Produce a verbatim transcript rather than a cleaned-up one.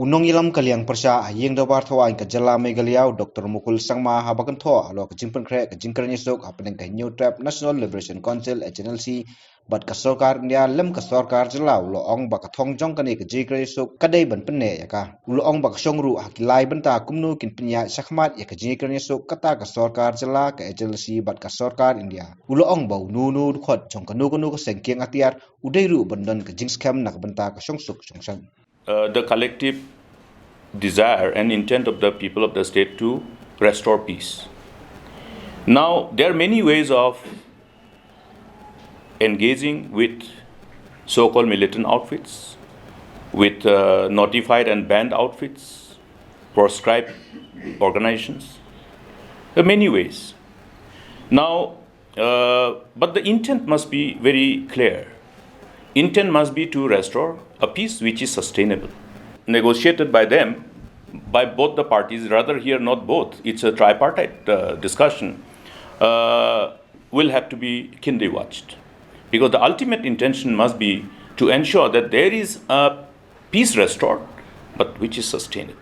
U nongïalam ka liang pyrshah ha ïing dorbar thawaiñ ka jylla Meghalaya, u Doctor Mukul Sangma, haba kynthoh halor ka jingpynkhreh ka jingkren ïasuk hapdeng ka Hynñiewtrep National Liberation Council, H N L C, bad ka sorkar India lem ka sorkar jylla, u la ong ba ka thong jong kane ka jingkren ïasuk ka dei ban pynneh ïa ka. U la ong ba ka shong ruh ha ki lai bynta kumno kin pynïaid shakhmat ïa ka jingkren ïasuk kata ka sorkar jylla, ka H N L C bad ka sorkar India. U la ong ba uno uno u dkhot jong kano kano ka seng kieng atiar u dei ruh ban don ka jingskhem na ka bynta ka shongsuk shongshaiñ. Uh, the collective desire and intent of the people of the state to restore peace. Now, there are many ways of engaging with so-called militant outfits, with uh, notified and banned outfits, proscribed organizations. There are many ways. Now, uh, but the intent must be very clear. Intent must be to restore a peace which is sustainable, negotiated by them, by both the parties, rather here not both, it's a tripartite uh, discussion, uh, will have to be keenly watched. Because the ultimate intention must be to ensure that there is a peace restored, but which is sustainable.